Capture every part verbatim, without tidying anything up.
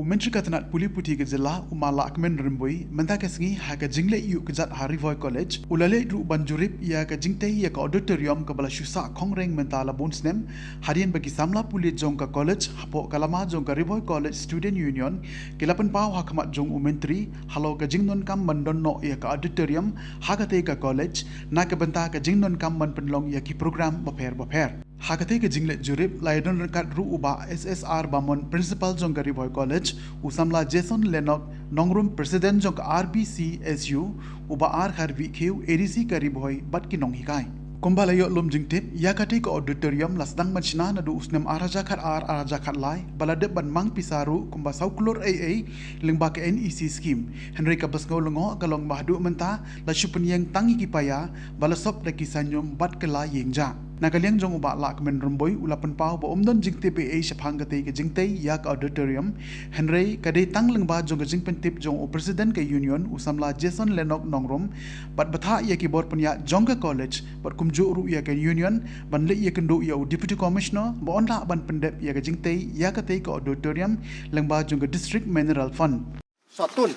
U Myntri ka tnat pule puthi ka jylla, u Ma Lahkmen Rymbui, mynta ka sngi ha ka jingleit ïuh kjat ha Ri Bhoi College, u la leit ruh ban jurip ïa ka jingtei ïa ka auditorium kaba la shu sah khongreng mynta la bun snem, hadien ba ki samla pule jong ka college, hapoh ka lama jong ka Ri Bhoi College Student Union, ki la pynpaw ha khmat jong u Myntri, halor ka jingdonkam ban don noh ïa ka auditorium ha katei ka college, na ka bynta ka jingdonkam ban pynlong ïa ki program bapher bapher. Ha katei ka jingleit jurip, la ïadon ryngkat ruh u Bah S S R Bamon, Principal jong ka Ri Bhoi College, u samla Jason Lenok Nongrum, President jong ka R B C S U, u Bah R Kharvih Khiew, A D C ka Ri Bhoi, bad ki nonghikai. Kumba la ïoh lum jingtip, ïa katei ka auditorium la sdang ban shna naduh u snem ar hajar khat ar, ar hajar khat lai, ba la dep ban mang pisa ruh kumba saw klur ei ei, lyngba ka N E C scheme. Hynrei kaba sngew lyngngoh ka long ba haduh mynta, la shu pynïeng tang ïa ki paia, ba la sop da ki saiñum bad kylla ïing jah. Na ka liang jong u Bah Lahkmen Rymbui, u la pynpaw ba ym don jingtip ei ei shaphang katei ka jingtei ïa ka auditorium. Hynrei ka dei tang lyngba jong ka jingpyntip jong u President ka Union, u samla Jason Lenok Nongrum, bad bthah ïa ki bor pynïaid jong ka college, bad kumjuh ruh ïa ka Union, ban leit ïakynduh ïa u Deputy Commissioner, ba un lah ban pyndep ïa ka jingtei ïa katei ka auditorium, lyngba jong ka District Mineral Fund. Sotun.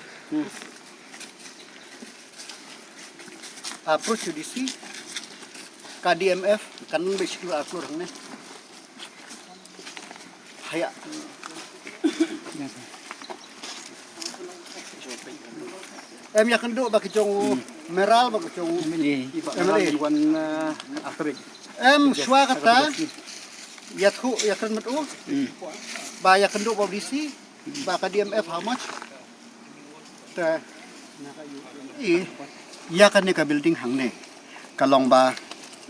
Approach to D C. Ka D M F, kan bishkul akur hangne. Haya. Em ïakynduh ba ki jong Meral, ba ki jong M L A. M L A. Wan, uh, Afrika. Em shwa kata. Ïathuh, ïakren mat u. Ba ïakynduh ba D C. Ba ka D M F how much? Te, i, ïa kane ka building hangne, ka long ba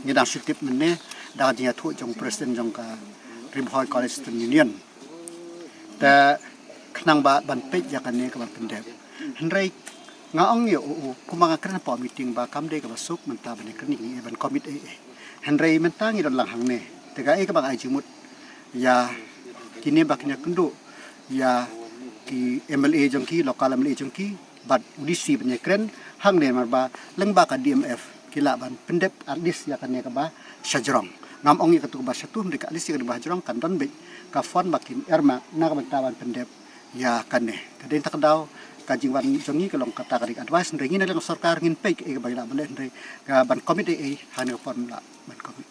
ngi dang shu tip mynne da ka jingïathuh jong President jong ka Ri Bhoi College Student Union. Te khnang ba ban peit ïa kane ka ban pyndep. Hynrei nga ong ïa u, u, kumba nga kren hapoh meeting ba kam dei kaba suk mynta ban ïakren ïa kine ban commit ei ei. Hynrei mynta ngi don lang hangne. Te kaei kaba nga ai jingmut ïa kine ba kin ïakynduh ïa ki M L A jong ki, local M L A jong ki, bad u D C ban ïakren hangne, namar ba lyngba ka D M F ki lah ban pyndep at least ïa kane kaba shajrong. Ngam ong ïa katu kaba shatu, hynrei ka at least ïa kane kaba shajrong kan don beit ka fund ba kin earmark na ka bynta ban pyndep ïa kane. Te dei kata ka daw ka jingwan jong ngi ka long kata ka dei ka advice, hynrei ngi na ka liang sorkar ngin peit kaei kaba ngi lah ban leh, hynrei ka ban commit ei ei ha kane ka fund lah ban commit.